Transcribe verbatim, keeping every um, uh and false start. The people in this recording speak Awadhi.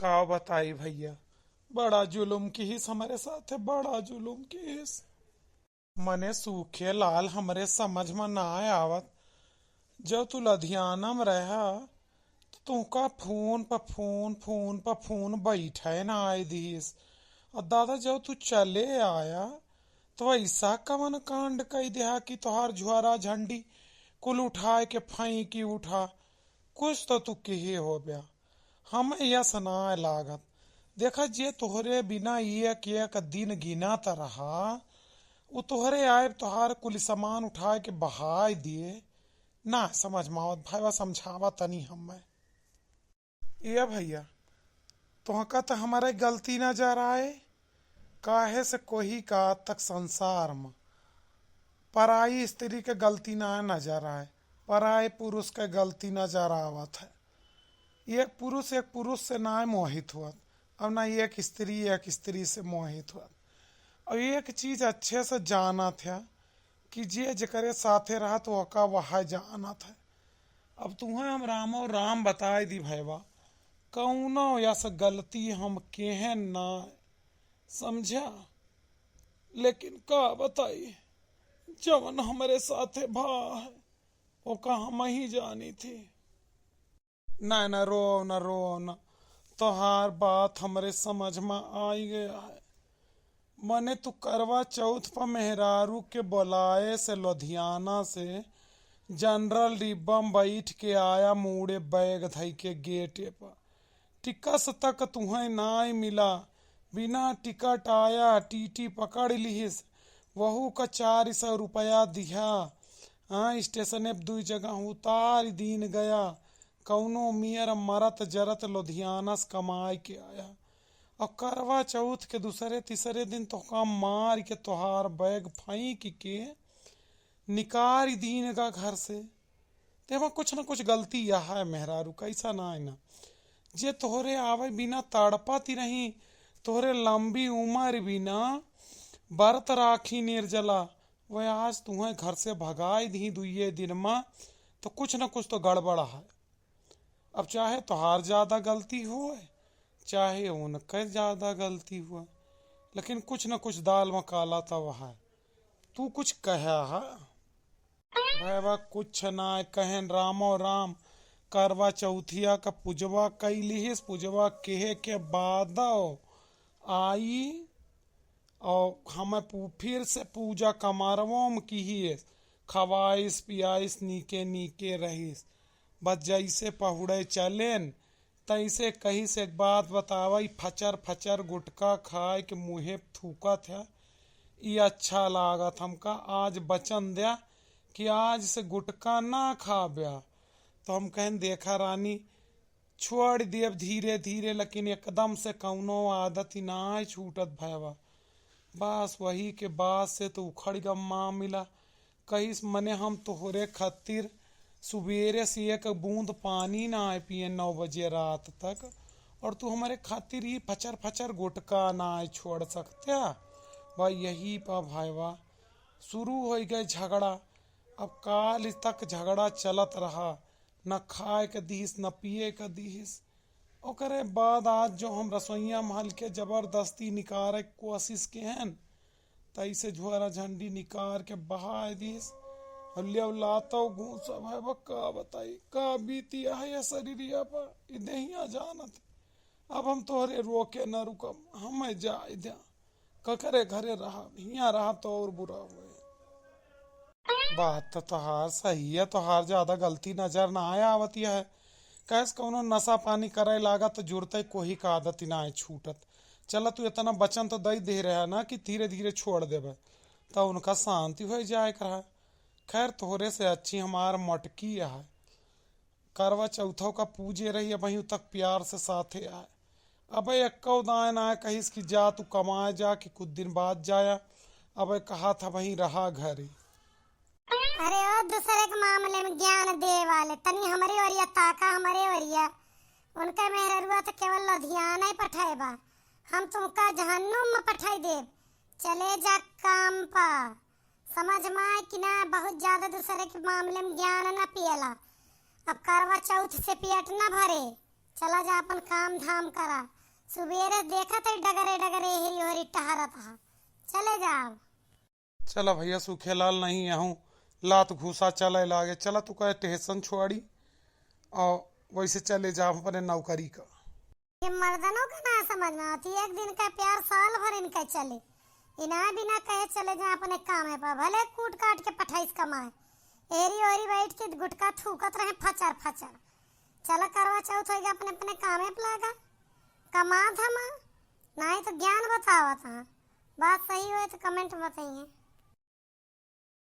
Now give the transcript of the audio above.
का बताई भइया, बड़ा जुलुम किहिस हमरे साथे, बड़ा जुलुम किहिस। मने सूखे लाल हमरे समझ म नाय आवत। जब तू लुधियाना म रहा, त तुहका फोन प फोन, फोन प फोन बइठे नाय दिहिस। अउर दादा, जब तू चले आया, त अइसा कवन कांड कइ दिहा कि तोहार झोरा झंडी कुल उठाए के फेंकी उठा। कुछ त तू किहे होब्या। हमें यस नाय लागत। देखा, जे तोहरे बिना एक एक दिन गिनत रहा, उ तोहरे आइब तोहार कुल सामान उठाए के बहाय दिए। ना समझ म आवत भइया, समझावा तनी हमें। ए भइया, तोहका त हमरे गलती नजर आए, काहे से कोही का आज तक संसार म पराई स्त्री के गलती ना नजर आए, पराए पुरुष के गलती नजर आवत है। एक पुरुष एक पुरुष से ना मोहित होत, अब ना एक स्त्री एक स्त्री से मोहित होत। अब एक चीज अच्छे से जानत है कि जे जेकरे साथे रहत ओका वह जानत है। अब तुहें हम रामो राम बताए दी भइया, कउनो यस गलती हम केहेन ना, समझा? लेकिन का बताई, जवन हमरे साथे भा है, ओका हमहीं जानी थी। ना, ना, रो ना, रो ना, तोहार बात हमरे समझ म आइ गया है। मने तू करवा चौथ प मेहरारू के बोलाए से लुधियाना से जनरल डिब्बा म बइठ के आया, मूड़े बैग धइ के गेटे प। टिकस तक तुहें नाय मिला, बिना टिकट आया, टीटी पकड़ लिहिस, वहू का चार सौ रुपया दिहा। हाँ, स्टेशने प दुइ जगह उतार दीन गया। कउनो मेर मरत जरत लुधियाना से कमाए के आया। अउर करवा चौथ के दूसरे तीसरे दिन तोहका मार के तोहार बैग फेंक के निकार दीन गा घर से। तेमा कुछ न कुछ गलती यह है मेहरारू, कैसा ना है ना। जे तोहरे आवे बिना तड़पत ही रही, तोहरे लंबी उमर बिना बरत राखी निर्जला, वह आज तुहें घर से भगाए दी दुइये दिन मा, तो कुछ न कुछ तो गड़बड़ है। अब चाहे तोहार ज्यादा गलती हुए, चाहे उनके ज्यादा गलती हुए, लेकिन कुछ न कुछ दाल मा काला तब है। तू कुछ कहा है? भैया कुछ ना कहन, रामो राम। करवा चौथिया का पूजवा कई लिहिस, पूजवा केहे के बाद आई और हमें पू-, फिर से पूजा कमरवो में किहिस, खवाइस पियाइस नीके नीके रहिस। बस जैसे पहुड़े चलेन तैसे कहिस, "एक बात बतावा, ई फचर फचर गुटखा खाए के मुँहे थूकत है, ई अच्छा लागत हमका, आज वचन द्या कि आज से गुटखा ना खाब्या।" तो हम कहन, "देखा रानी, छोड़ देब धीरे धीरे, लेकिन एकदम से कौनो आदत ही ना छूटत भयवा।" बस वही के बाद से तो उखड़ गया मामला। कहिस, "मने हम तोहरे खातिर सुबेरे से एक बूंद पानी ना आए पिए नौ बजे रात तक, और तू हमारे खातिर ही फचर फचर गुटखा ना आए छोड़ सकते?" भाई यही पा भाईवा शुरू हो गए झगड़ा। अब काल तक झगड़ा चलत रहा, न खाए के दिहिस, न पिए के दिहिस। ओकरे बाद आज जो हम रसोइया महल के जबरदस्ती निकारे के कोशिश के हन, तैसे झोरा झंडी निकार के बहाए दिस। और लेव लातो घूसा भाई बा, का बताई, का बीती है ये शरीरिया पर, ई देहिया जानत। अब हम तोहरे रोके न रुकब, हमें जाए द्या। ककरे घरे रहा, हियाँ रहा तो और बुरा हुए। बात तो तोहार सही है, तोहार ज्यादा गलती नजर ना आए आवत है। कैस कौनो नशा पानी करे लागत तो जुड़ते कोही का आदत ही ना आए छूटत। चला तू इतना वचन तो दई दे रहा ना कि धीरे धीरे छोड़ देबे, तो उनका शांति हो जाए के रहा। खैर तोहरे से अच्छी हमार मटकी है। करवा चौथो का पूजे रही, अबहीं तक प्यार से साथे आए। अबे एक्को दाएं ना कहिस कि जा तू कमाए जा कि कुछ दिन बाद जाया। अबे कहा था वहीं रहा घरे। अरे ओ दूसरे के मामले में ज्ञान दे वाले, तनी हमरे ओरिया ताका, हमरे ओरिया। उनके मेहररुआ तो केवल लुधियाना ही पठाए बा, हम तुमका जहन्नुम में पठाई देब। चले जा काम पा। समझ में आए कि ना, बहुत ज्यादा दूसरे के मामले में ज्ञान ना पियला। अब करवा चौथ से पेट ना भरे, चला जा, अपन काम धाम करा। सुबेरे देखत है डगरे डगरे हेरी होरी टहरत हा। चले जाओ। चला भैया, सूखेलाल नहीं आहूँ, लात घूसा चले लागे। चला, तू कहे टेंशन छोड़ी, और वैसे चले जा अपने नौकरी का। ये मर्दनों का ना समझ में आती, एक दिन का प्यार साल भर इनका चले। इना बिना कहे चले जा अपने कामे पर, भले कूट काट के पठाइस कमाए। एरी ओरी बैठ के गुटखा थूकत रहे फचर फचर। चला, करवा चौथ होइगा, अपने अपने कामे पर लागा, कमा धमा, नहीं तो ज्ञान बतावत हा। बात सही होए तो comment में बताइए।